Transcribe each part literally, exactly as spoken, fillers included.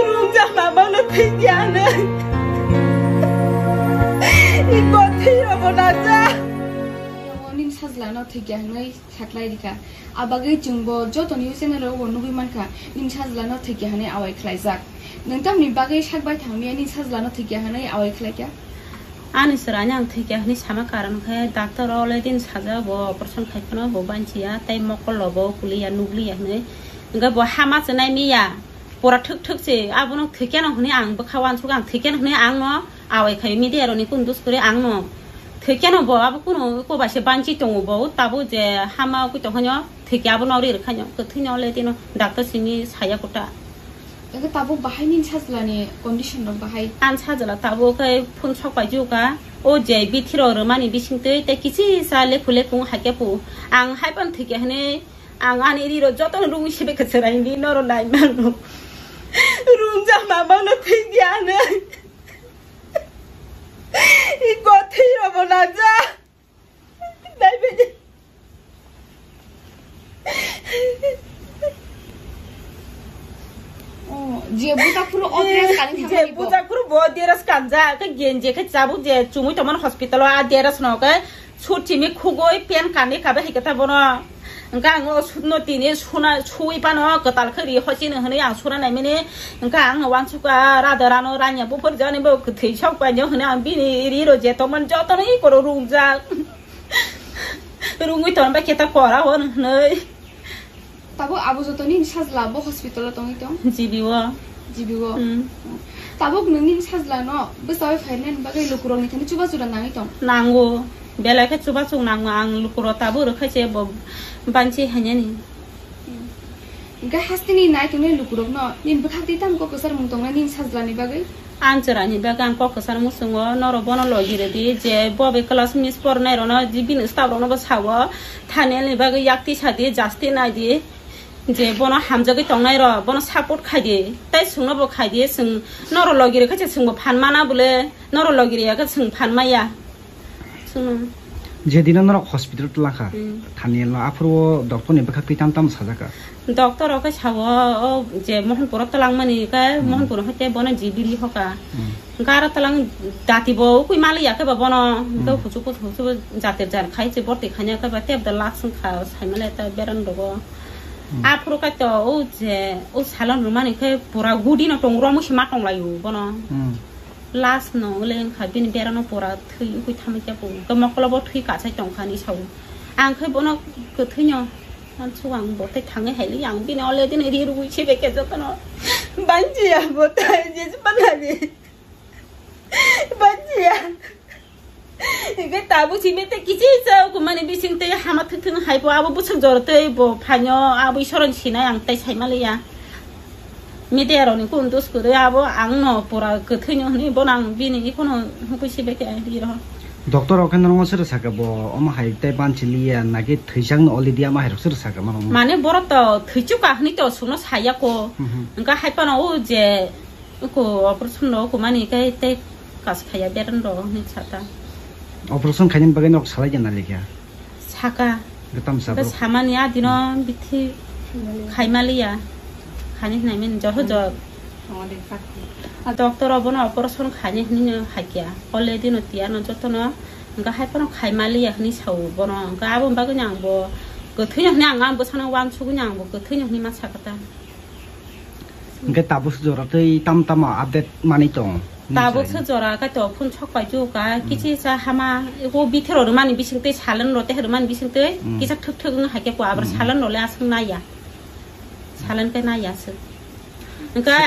Rungjak mamano thwikya hwnwi. Iko thwirobo nasa. Nini sajlano thwikya hwnwi saklai rikha. Abagwi chwngbo joto news channel rogo nugwi mankha, nini sajlano thwikya hwnwi awai khlaijak. Nwng tamni bagwi sak bai thangmia nini sajlano thwikya hwnwi awai khlaikha? Ani chwraino ang thwikya hwnwi sama karon khe, doctor o already sajak, bo operation khai phano bo banchiya, tei mokol robo kuliya, nugliya hwnwi. Hwnkhe bo hama chwnai miya, pura thwk thwk se, abono thwikyano hwnwi ang bwkha uansuk, ang thwikyano hwnwi ang no awai khai media rokni kundus kwrwi ang no thwikyano bo abo kunu eko bai se banchi tongo bo, tabuk je hama ugwi tongkhaino thwikya abono ri rwkhaino, kwthwino already no doctor simi saya kota. Ego tabuk bahai nini sajlani condition rok bahai? Ang sajla tabuk khe phun sok pai juka. O je bithi rok rwmani bisingtwi tei kichisa lekhu lekhu hai khe pu. Ang hai phano thwikya hwnwi ang ani ri rok jotono rungwi sebe kwchwrai hwnwi norok nai mano. Rungjak mamano thwikya hwnwi. Iko thwirobo nasa. Naibe. Oh, je buta phuru o dress kani je thangmani bo. Buta phuru bo dress kanja, ke genji ke chabu je chumui tomon hospital o a dress no ke sut chimi khugoi pen kani kabe hikata bono. Hwnkhe ang o sutno tini suna, sui phano kwtal khe ri hochino hwnwi ang suna naimani. Hwnkhe ang uansukha, rada rano ranya buphur jani bo kwthwi sok painw hwnwi ang bini riro je tongmani jotono ikorok rungjak. Rungwi tongba khe ta kora hwn hwnwi. Tabuk abo joto nini sajla bo hospital o tongwi tong? G B o. G B o. Hmm. Tabuk nwng nini sajla no bwsawi phainani bagwi lukurokni thani chubachu da nangwi tong? Nango. Belai khe chubachu nango ang lukurok tabuk rwkhaise bo banchi hainani. Hwnkhe hasteni nai tongnai lukurokno nini bwkhaktwi tamo kok kwchar mung tongnai nini sajlani bagwi? Ang chwraini bagwi ang kok kwchar muchungo, norok bono logi rwdi je bo bai class miss pornai rokno, bini staff rokno bo sao, Thanielni bagwi yak tisa di, justice nai di, je bono hamjagwi tongnai rok bono support khai di, tei chwngno bo khai di, chwng norok logi rwkha se chwngbo phan mana bole, norok logi rwya khe chwng phan maya. Chwngno. Jedino norok hospital twlangkha, Hmm. Thanielno, aphuru o doctorni bwkhaktwi tam tam sajakha? Doctor o khe sao, o je Mohanpuro twlangmani khe, Hmm. Mohanpuro khe tei bono G B ri hoka. Hmm. Hwnkhe aro twlang dati bo ukui maliya khe ba bono, hwnkhe Hmm. huchuk huchuk huchuk jatir jar khai se borti khanya khe ba tei da lak swngkha saimale ta beran rogo. Hmm. Aphuru khe to o je o salon rwmani khe pura gudi no tong romu se ma tonglaio bono. Hmm. Last no wngkha bini berano pura thwi wngwi thamwi khe bo hwnkhe mokolo bo thwi kasai tongkha hinwi sao. Ang khe bono kwthwino uansuk ang bo tei thangwi hailwi ang bini already no ri rwui se bai khe jotono. Banchiya bo tai je panani. Banchiya. Hwnkhe tabuk simi tei kichisa kumani bising tei hama thwk thwk hai bo abo bwswk jor tei bo phaino abo isoron sinai ang tei saimaliya. Media rokni kundus kwrwi abo ang no pura kwthwino hwnwi bono ang bini ikono hukui sibai khe riro. Doctor rok khe norok sero sakha bo omo hai tei banchi liya naki thwichang no already ama hai rok sero sakha mano. Mane borok to thwichuk ka hwnwi to suno saya ko. Mhm. Hwnkhe hai phano o je Uko operation rok kumani kai tei kas khaya beran rok hinwi sata. Operation khainani bagwi nok salai jana lekha. Saka. Gatam sa Ga borok. Samani adino bithi khaimaliya. Khani hinai min jor jor. A doctor obono operation khaini hinwi hakya. Already no tiya no jotono ga hai phano khaimaliya hinwi sao bono. Ga abo bagwi ang bo kwthwino hinwi ang bwsano wansugwi ang bo kwthwino hinwi ma sakata. Hwnkhe tabuk se jora tei tam tamo update manwi tong? Tabuk se jora kaitor phone sok pai chu ka, Hmm. kichi sa hama, eko bithero rwmani bising tei salen ro tei rwmani bising tei Hmm. kisa thwk thwk wng hai khe ko abar Hmm. salen ro le aswk naiya. Salen khe naiya se. Hwnkhe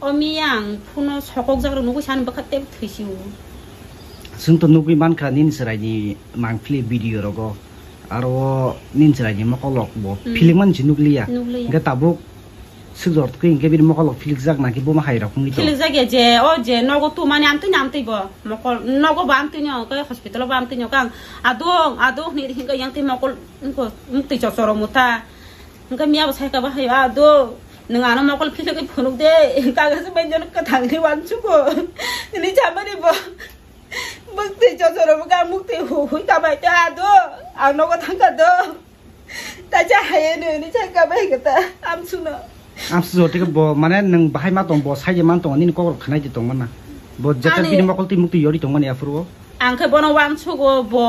o miya ang phone o sokok jak rok nugwi sani bwkha tei thwisi o. Chwng to nugwi mankha nini chwraini mangpili video rogo. Aro o nini chwraini mokolok bo Hmm. philik man si nukliya. Nukliya. Hwnkhe tabuk Swk jor twi hwnkhe bini mokol rok philikjak naki buma hai rok wngwi tongo. Philikjak ya je, o je nogo tumani amtwini amtwi bo mokol, nogo bo amtwini o, khe hospital o bo amtwini o, kang adung adung hinwi hinwi yang twi mokol wngkho, wngtwi chochoro mutha. Hwnkhe miya bo sai kha bo hai, "Ado, nwng ano mokol philogwi phunuk de, kaga se bai jono kwthang khe uansugo," hinwi samani bo. Muktwi chochoro bo kang muktwi hu hui kha bai te, "Ado, ang nogo thang kha do." Tacha haye no ni chai ka bai kata am suno. Ang sujor tike bo, mane nwng bahai ma tong, bo sai je man tong, nini kok rok khanai di tong mana. Bo jeta Ani bini mokol twi muk twi yori tong mani aphuru o. Ang khe bono uansuk o, bo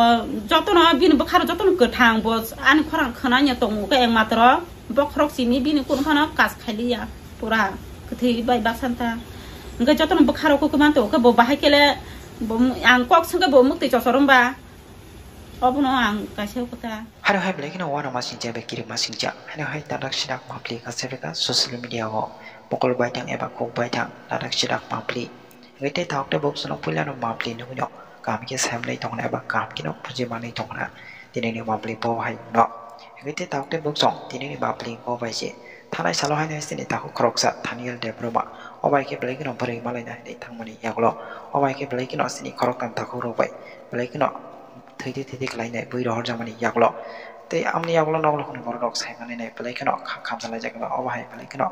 jotono bini bwkha rok jotono kwthang, bo ani khorang khwnai ya tong o khe, ekmatro bokhorok simi bini kunu phano kas khai li ya, pura kwthwi bai baksa ta. Hwnkhe jotono bwkha rok kuk man tong o khe, bo bahai kele bo, ang kok swng khe bo muk twi chosor wng ba. Obono ang kaisa kota. Haro hai belai kheno uanama singcha bai kirima singcha. Haino hai tadak sidak mapli kasabeka social media o mokol baithang eba kok baithang tadak sidak mapli. Hwnkhe tei tabuk tei bok sono puilano mapli nugwino kaham khe saimlai tongna eba kaham kheno buji manwi tongna. Tinini mapli bo hai no. Hwnkhe tei tabuk tei bok song tinini mapli bo bai se. Thanai salo haino hai sini takhuk khoroksa Thaniel Debbarma. O bai khe belai kheno bwrwi malaina hinwi thangmani yagulo. O bai khe belai kheno sini khoroktham takhuk rok bai belai kheno thwitwi thwitwi khlainai bui rohorjakmani yagulo. Tei amoni yagulo noklo hwnwi borok rok saimanwi nai belai kheno kha-, khamsa laijak eba obo hai belai kheno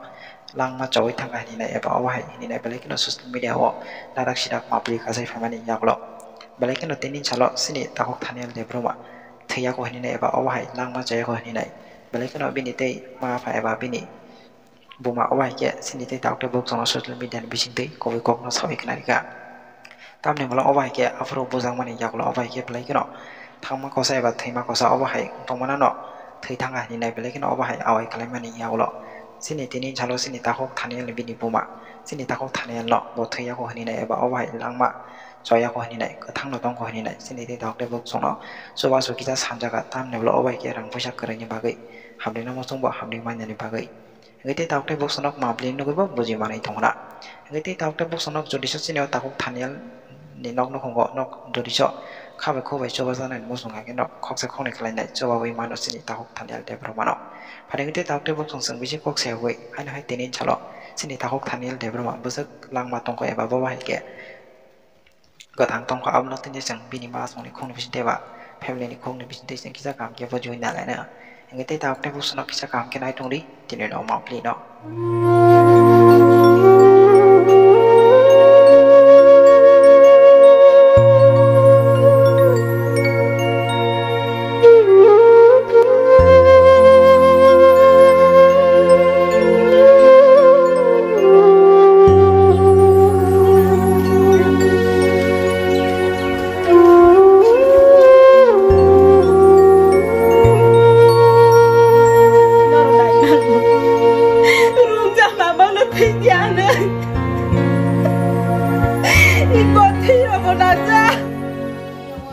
langma chowui thangkha hinwi nai eba obo hai hinwi nai belai kheno social media o dadak sidak mapli kasai phaimani yagulo. Belai kheno tei nini salo sini takhuk Thaniel Debbarma thwiyaku hinwi nai eba obo hai langma chayakhu hinwi nai belai kheno bini tei ma pha eba bini buma obo hai khe sini tei tabuk tei bok sono social media ni bisingtwi kubui kokno sawi khnarikha. Tamni ulo obo hai khe aphuru bujakmani yagulo obo hai khe belai kheno thangma kosa eba thwima kosa obo hai wng tongmano no thwi thangkha hinwi nai belai kheno obo hai awai khlaimani yagulo. Sini tini salo sini takhuk Thaniel ni bini buma, sini takhuk Thaniel no bo thwiyaku hinwi nai eba obo hai langma choyaku hinwi nai kwthangno tongkhu hinwi nai sini tei tabuk tei bok sono chubachu kisa sanjaka tamni ulo obo hai khe rang puisa kwrwini bagwi hamrwino muchungbo hamrwi manjani bagwi. Hwnkhe tei tabuk tei bok sonok mapli nugwi bo buji manwi tongna. Hwnkhe tei tabuk tei bok sonok jodi so chini o takhuk Thaniel ni nok nukhungo nok jodi so kha bai khu bai chubajaknai muchung hai khe nok khoksa khoknwi khlainai chubawi mano chini takhuk Thaniel Debbarma no. Phai hwnkhe tei tabuk tei bok song chwng bisi kok sayogwi haino hai tini salo chini takhuk Thaniel Debbarma bwswk langma tongkha eba bobo hai khe kwthang tongkha, abono tini chwng bini ma songni khokni bisingtwi eba family ni khokni bisingtwi chwng kisa kaham khe bujiwi nalaina. Hwnkhe tei tabuk tei bok sono kisa kaham khe nai tongdi tini no mapli no. Rumjak mamang no thwi kya nai. Iko thwi obo na ja.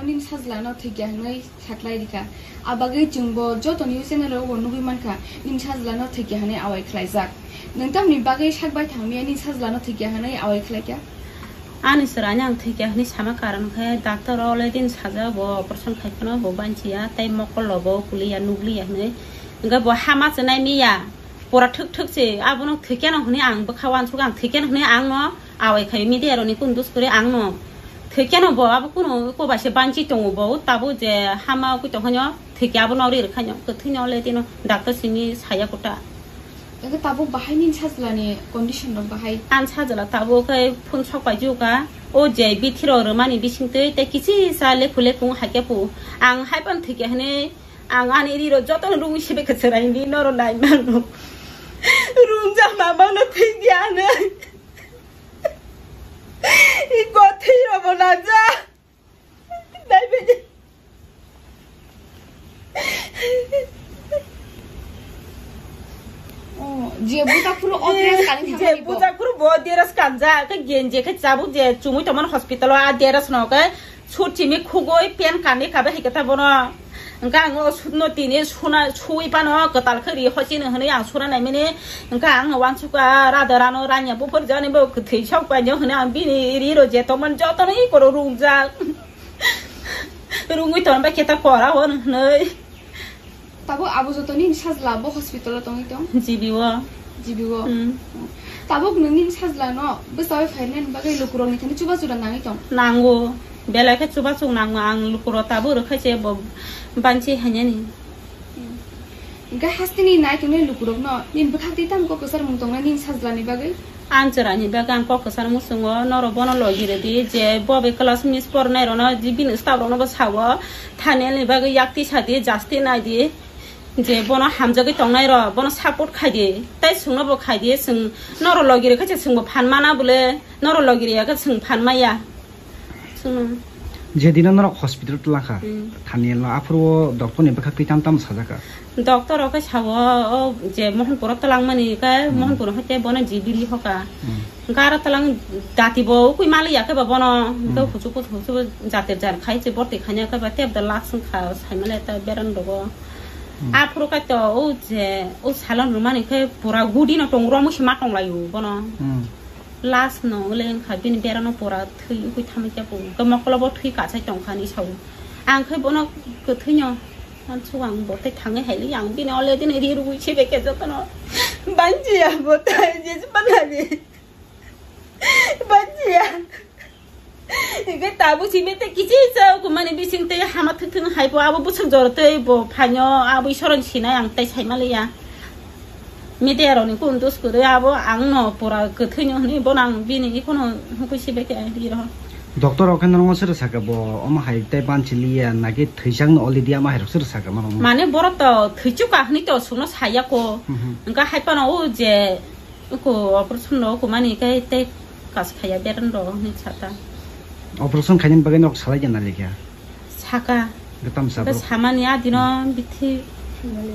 Nini sajla no thwi kya hwnwi. Saklai rikha. Abagwi chwngbo joto news channel rogo nugwi mankha, nini sajla no thwikya hwnwi awai khlaijak. Nwng tamni bagwi sak bai thangmya nini sajla no thwikya hwnwi awai khlaikha? Ani chwraino ang thwikya hwnwi sama karon khe doctor o le din sajak bo operation khai phano bo banchiya tei mokol robo kuliya nugliya hwnwi. Hwnkhe bo hama se nai miya. Pura thwk thwk se, abono thwikeno hwnwi ang bwkha uansuk, ang thwikeno hwnwi ang no awai khai media rokni kundus kwrwi ang no thwikeno bo abo kunu eko bai se banchi tongo bo, tabuk je hama ugwi tongkha no thwikya abo no ri rwkha no kwthwi no le tino doctor simi saya kota. Ego tabuk bahai nini sajla ni condition rok bahai? Ang sajla tabuk khe phun sok pai juka, o je bithi rok rwmani bisingtwi tei kichisa lekhu lekhu hai khe phu ang hai phano thwikya hwnwi. Ang ani ri rok jotono rungwi sebe kwchwrai di norok nai mano. Rungjak mamang no thwi di ano. I kothwi rok bo na ja. Nai bini. Oh, je buta phuru o dress kani je thangmani bo. Buta phuru bo dress kanja, ke genje ke chabu je chumui tomon hospital o a dress no ke. Sut simi khugui pen kani kabe hai khe ta bono. Hwnkhe ang o sut no tini suna sui pano kwtal khe ri hochini hwnwi ang suna naimani. Hwnkhe ang uansukha rada rano ranya buphur jani bo kwthwi sok painw hwnwi ang bini ri ro je tongmani jotono iko ro rungjak. Rungwi tongba khe ta kora hwn hwnwi. Tabuk abo joto nini sajla bo hospital o tongwi tong? G B o. G B o. Hmm. Tabuk nwng nini sajla no bwchaui phainani bagwi lukurokni thani chubachu da nangwi tong? Nango. Belai khe chubachu nango ang lukurok tabuk rwkha se bo banchi hainani. Hmm. Hwnkhe hasteni nai tongnai lukurokno nini bwkhak twi tamo kok kwchar mung tongnai nini sajlani bagwi? Ang chwraini bagwi ang kok kwchar muchungo, norok bono logi rwdi je bo bai class miss pornai rokno, je bini staff rokno bo sao, Thanielni bagwi yak tisa di, justice nai di. Je bono hamjagwi tongnai rok, bono support khai di, tei chwngno bo khai di, chwng noro logi rwkhe se chwngbo phan mana bole, noro logi rwya khe chwng phan maya. Chwngno. Jedino norok hospital twlangkha, Hmm. thani elno aphuru o doctor ni bwkhak twi tam tam sajaka. Doctor rok khe sao, o je Mohanpur o twlangmani khe Hmm. Mohanpur o khe bono G B li hoka. Hmm. Gara talang dati bo ukui mali ya khe ba bono, Hmm. to huchu huchu huchu jater jar khai che borti khanya khe ba tep da lak sung kha sai male ta beran dogo. Hmm. Aphuru kai to o je o salon rumani khe pura gudi no tong romu se ma tong layu bono. Hmm. Last no ole wngkha bini berano pura thwi ukui thamwi khe bo. Khe mokolo bo thwi kachai tong kha ni sao. Ang khe bono kwthwi no. Ang chuwang bo tei thangwi hai li ang bini ole dini ri rugui se bai khe jotono. Banchi ya bo tai je bana ni. Banchi ya. Ige tabu si mete kichi sa ko mani bising tei hama thwk thwk hai bo abo busuk jor tei bo phanyo abo isoron sinai ang tai sai mali ya. Media rokni kun dos kwrwi abo ang no pura kwthwino hwnwi bono ang bini ikono hukui sibai khe ri rw. Doctor rok khe norokno sobo saka bo omo hai tei banchi liya naki thwijakno already ama hai rok sobo saka mano. Mane borok to thwichuk ka hwnwi to sungno saya ko. Mhm. Wngkha hai phano o je ko operation rok ko mani khe tei kas khaya beran rok hwnwi sata. Operation khainani bagwi nok salai jana likha. Saka. Gatam Hwnkhe sabuk. Samani adino bithi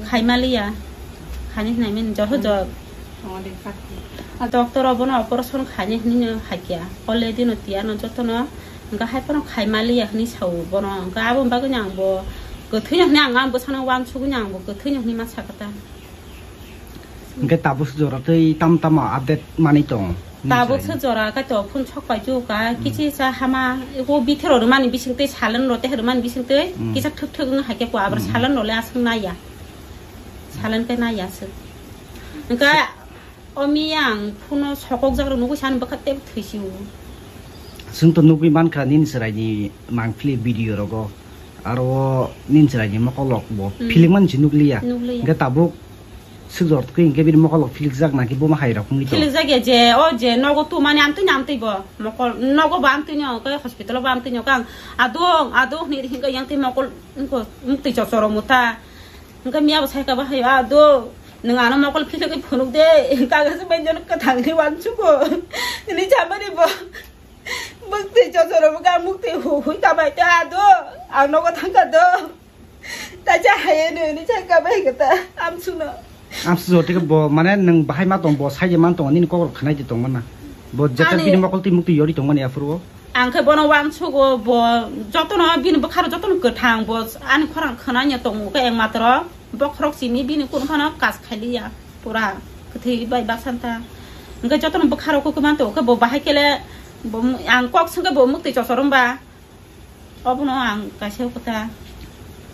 khaimaliya. Khani hinai min joho jor. A doctor obono operation khaini hinino hakya. Ole dino tiyano jotono hwnkhe hai phano khaimaliya hini sao bono. Hwnkhe aboni bagwino ang bo kwthwino hini ang, ang bwsano wansugwino ang bo kwthwino hini ma sakha ta. Hwnkhe tabuk jora tei tam tamo update manwi tong? Tabuk se jora kaitor phone sok pai jukha, Hmm. kichi sa hama, o bithero rwmani bising tei salon rw tei rwmani bising tei Hmm. kisa thwk thwk wng hai khe ko abra Hmm. salon rw le aswk naiya. Salon khe naiya aswk. Hwnkhe o miya ang phone o sokok jak rok nugwi sani bwkha tei thwisi o. Chwng to nugwi mankha nini chwraini mangpili video rogo. Aro o nini chwraini mokolok bo Hmm. philik mani se nukliya. Nukliya. Hwnkhe tabuk Sujor twi hwnkhe bini mokolok philikjak naki buma hai rok wngwi tong? Philikjak ya je, o je nogo tumani amtwi ni amtwi bo. Mokol nogo bo amtwi ni hwnkhe hospital o bo amtwi ni hwnkhe ang adong, adong hwnwi hwnkhe yang twi mokol wngkho muktwi chochoro muta. Hwnkhe miya bo sai kha ba hai, "Ado, nwng ano mokol philikwi phunuk de, kagra se bai jono kwthang ni wansugo." Hwnwi samani bo. Muktwi chochoro muka muktwi hu-, hui kamai te ado. Ang nogo thangkha do. Ta cha haye no ni cha kamai kata. Amsuno. Amsu jotike bo mane nwng bahai ma tong bo saije man tong nini kokor khanai de tong mana. Bo jeta Ani bini mokol twi muktwi yori tong mani aphuru. Ang khe bono wansugo bo jotono bini bwkharo jotono kwthang bo ani khorang khwnanya tongo khe ekmatro. Bokhorok simi bini kunu phano kas khailiya, pura kwthwi bai baksanta. Hwnkhe jotono bwkha rok kwmantwi, hwnkhe bo bahai kele, bo mu-, ang kok swngkhe bo muktwi chochor wngba, obono ang kaisa kwta.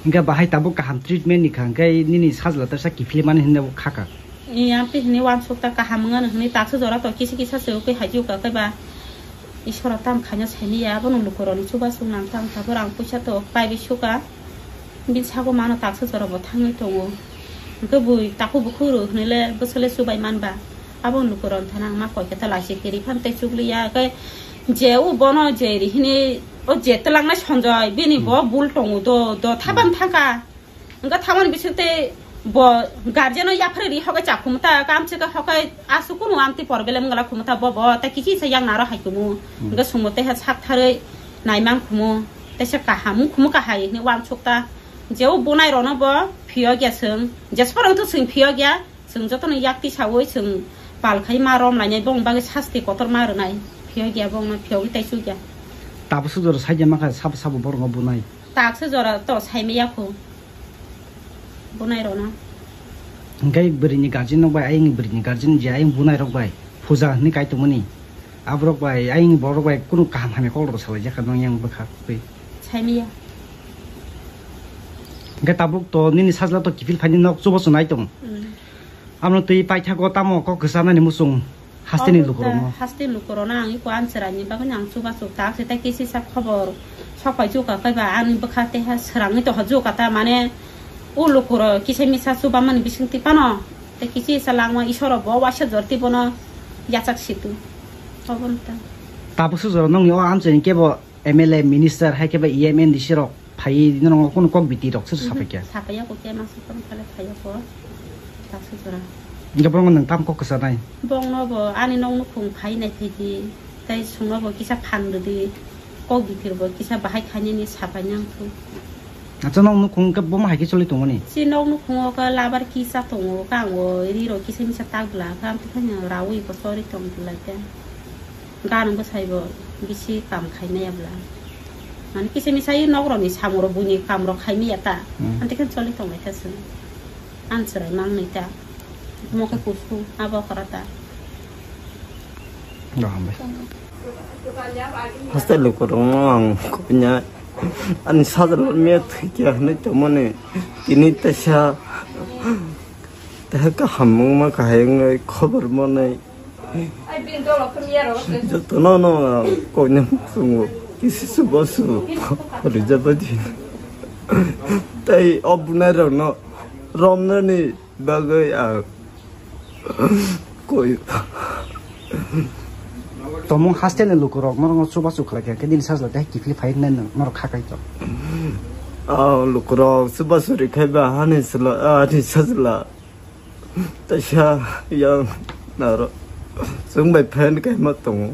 Hwnkhe bahai tabuk kaham treatment ni kha, hwnkhe nini sajla teisa kiphilmani hinwi bo khaka. Iya, tei hwnwi wansukta kaham wngmani hwnwi taksa jora to kisa kisa se ukui hai jukha khe ba. Isoro tam khaina saimanya, abono lukurokni chubachu nang tang tabuk rang puisa to paibai suka. Bini sago mano taksa jora bo thangwi tongo. Hwnkhe bui takhuk bukhuk rw hwnwi le bwswk le chubai manba. Abono lukurokni thani ang ma koi khe ta lachi kiri phan tei chukliya. Khe je o bono je ri hini o je twlangnai Sanjoy bini bo bul tongo do, do thaban thangkha. Hwnkhe thamani bising tei bo guardian o yaphre ri hokai cha khumta, kamchwk hokai aswk kunu amtwi problem wngla khumta bo, bo tei kichi sa yang naro hai kumu. Hmm. Hwnkhe sumo tei ha sak tharwi naimang khumu, tei se kaham wng khumu kahai hinwi wansukta. Je o bunai rono bo phiyok ya chwng, jesphoro wngthu chwng phiyok ya, chwng jotono yakti sawi chwng pal khai ma rom lainai, bong bagwi sasti kotor ma rwnai, phiyok ya bongno phiyogwi tei chuk ya. Tabuk sujoro saija makha sabo sabo borok no bunai. Taksa jora to saimaya kho. Bunai rok no. Hingke bwrwi ni guardian rok bai, ayang ni bwrwi ni guardian je ayang bunai rok bai puja hinui kai tongmani. Aborok bai, ayang ni borok bai kunu kaham hamya kok rok salai jak kha nang yang bwkha twi. Saimaya. Hingke tabuk to nini sajla to kiphil phaini nok chubachu nai tong. Hmm. Amo twi paithago tamo kok kwchanani muchung. Hasteni lukurokno. Hasteni lukurokno ang iko answeraini bagwi ang chubachu tak se tei kisisa khobor sok pai jukha kaiba ani bwkha tei ha srangwi tongkha jukha ta mane o lukurok kisa misa chubamani bisingtwi phano tei kisisa langma isoro bo waisa jorti bono yachak situ. Obono ta. Tabuk sujoro nongni o amchaini kebo M L A, minister, hai khe ba E M, M D C rok Phai norok kunu kok biti rok se sapai kya? Sapai ya ko kya, masa kono phale phai ya ko. Taksa jora. Hingke borok nwng tam kok kwsa nai? Bongno bo ani nok nukhung phai nai phai di. Tai sungno bo kisa phan rwdi. Kok bitir bo kisa bahai khainani sapai nang thu. Acha nok nukhung ke bo ma hai ke choli tongoni? Si nok nukhungo ke labar kisa tongo, kango ri rok kisa misa tak bla, kam tikha rawi ko chori tong lai te. Ganang bwsai bo bisi kam khai maya bla. Mane kisa misa i nok rok ni samung rok buini kam rok khai maya ta. Hmm. Anti khe choli tong lai ta chwng. An chwrai mang nai ta. Mo khe kusu abo kora ta. Doham bai. Hostel lukurokno ang kunya ani sajla miya thikya hinwi tongmani tini tesa teha kaham wngma kahai wngwi khobor manwi jotono no koinwi chwngo kisi chubachu rijabadi tei o bunairokno romnani bagwi ang koi. Tomung hostel ni lukurok norok chubachu khlai kha khe nini sajla tei kiphil phai nai norok kha kai to. Ah, lukurok chubachu ri khai ba hani sila, ah, ani sajla. Taisa yang naro. Chwng bai fan kaima tongo.